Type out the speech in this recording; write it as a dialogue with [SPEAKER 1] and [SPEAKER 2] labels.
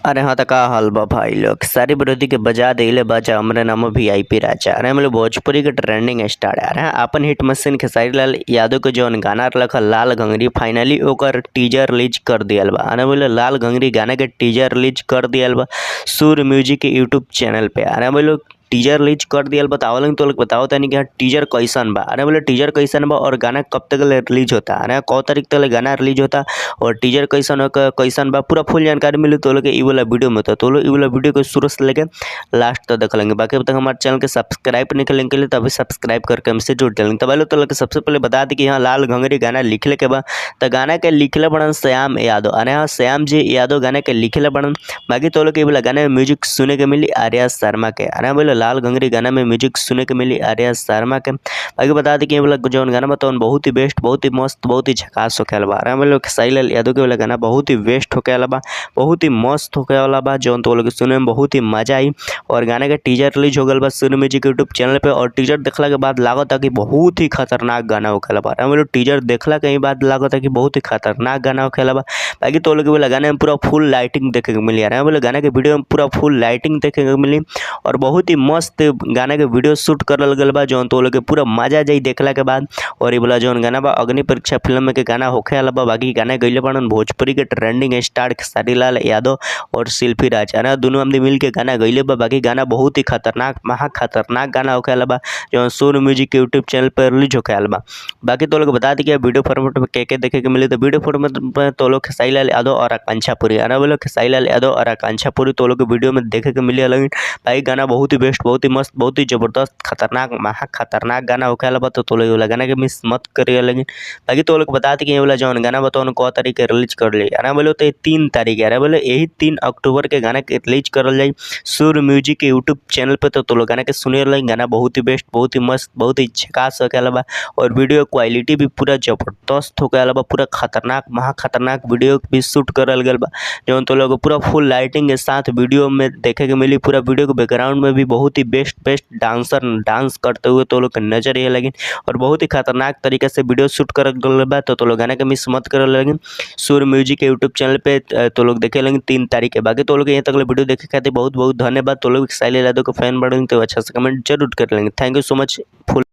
[SPEAKER 1] अरे हाँ त का हाल बा भाई लोग। सारी विरोधी के बजा देले बाजा हमरे नाम वीआईपी राजा। अरे हम लोग भोजपुरी के ट्रेंडिंग स्टार। अरे अपन हिट मशीन खेसारी लाल यादव के जौन गाना रहलक लाल घंगरी, फाइनली ओकर टीजर रिलीज कर दियल बा। अरे बोले लाल घंगरी गाना के टीजर रिलीज कर दियल बा सूर म्यूजिक के यूट्यूब चैनल पे। अरे बोलो टीजर रिलीज कर दियल बतावलन तो लोग बताओ तनी कि टीजर कैसन बा। अरे बोले टीजर कैसन बा और गाना कब तक रिलीज होता, अरे कौ तारीख तक गाना रिलीज होता और टीजर कैसन हो कैसन बा, पूरा फुल जानकारी मिली तो लोग ई वाला वीडियो में। तो लोग ई वाला वीडियो को शुरू से लेके लास्ट तक देख लेंगे। बाकी अब तक हमारे चैनल के सब्सक्राइब नहीं कर लेंगे तो अभी सब्सक्राइब करके हमसे जुड़ जाएंगे। तब तो लोग सबसे पहले बता दी कि यहाँ लाल घंगरी गाना लिखले के बा तो गाना के लिखले बड़न श्याम यादव। अरे हाँ श्याम जी यादव गाना के लिखले बड़न। बाकी तो लोग ई वाला गाने में म्यूजिक सुने के मिली आर्या शर्मा के। अरे बोले लाल घंगरी गाना में म्यूजिक सुने के मिली आर्या शर्मा के। बाकी बता दी कि वाला जौन गाना बा तौन बहुत ही बेस्ट, बहुत ही मस्त, बहुत ही झकास होखे वाला बा। अरे बोले खेसारी लाल यादव के वाला गाना बहुत ही बेस्ट होखे वाला बा, बहुत ही मस्त होखे वाला बा, जौन तो लोग सुने में बहुत ही मजा आई। और गाने के टीजर रिलीज हो गल बा सुन म्यूजिक यूट्यूब चैनल पे और टीजर देखला के बाद लागत कि बहुत ही खतरनाक गाना होखे वाला बा। अरे बोले टीजर देखला के बाद लागत कि बहुत ही खतरनाक गाना होखे वाला बा। बाकी तो लोग वाला गाने में पूरा फुल लाइटिंग देखे के मिली। अरे बोले गाना के वीडियो में पूरा फुल लाइटिंग देखे के मिली और बहुत ही मस्त गाना के वीडियो शूट करल गल बा, जौन तो लोग के पूरा मजा जाई देखला के बाद। और ये वाला जौन गाना बा अग्नि परीक्षा फिल्म के गाना होखे वाला बा। बाकी गाना गइले बड़न भोजपुरी के ट्रेंडिंग स्टार खेसारी लाल यादव और शिल्पी राज। अरे दोनों आदमी मिल के गाना गइले बा। बाकी गाना बहुत ही खतरनाक, महा खतरनाक गाना होखे वाला बा, जौन सोनू म्यूजिक के यूट्यूब चैनल पर रिलीज होखे वाला बा। बाकी तो लोग बता दी कि वीडियो फॉर्मेट में के देखे के मिली तो वीडियो फॉर्मेट में तो लोग खेसारी लाल यादव और आकांक्षा पुरी। अरे बोलो खेसारी लाल यादव और आकांक्षा पुरी तो लोग वीडियो में देखे के मिली अलग। भाई गाना बहुत ही बेस्ट, बहुत ही मस्त, बहुत ही जबरदस्त, खतरनाक, महा खतरनाक गाना होखे वाला बा। तो लोग वाला गाना के मिस मत करिए लेकिन। बाकी तो लोग बता दी कि ये वाला जौन गाना बा तो कौ तारीख के रिलीज कर ली। अरे बोलो तो 3 तारीख, अरे बोलो यही 3 अक्टूबर के गाना के रिलीज करल जाई सूर म्यूजिक के यूट्यूब चैनल पे। तो लोग गाना के सुने लगे, गाना बहुत ही बेस्ट, बहुत ही मस्त, बहुत ही झकास होखे वाला बा और वीडियो क्वालिटी भी पूरा जबरदस्त होखे वाला बा, पूरा खतरनाक, महा खतरनाक वीडियो भी शूट करल गल बा, जौन तो लोग पूरा फुल लाइटिंग के साथ वीडियो में देखे के मिली। पूरा वीडियो के बैकग्राउंड में भी बहुत ही बेस्ट बेस्ट डांसर डांस करते हुए तो लोग नजर आए लगिन और बहुत ही खतरनाक तरीके से वीडियो शूट करल गल बा। तो लोग गाना के मिस मत करे लगिन सूर म्यूजिक के यूट्यूब चैनल पे तो लोग देखे लगिन 3 तारीख के। बाकी तो लोग यहाँ तक वीडियो देखे खातिर बहुत बहुत धन्यवाद। तो लोग खेसारी लाल यादव के फैन बढ़ेंगे तो अच्छा से कमेंट जरूर कर लेंगे। Thank you so much. Full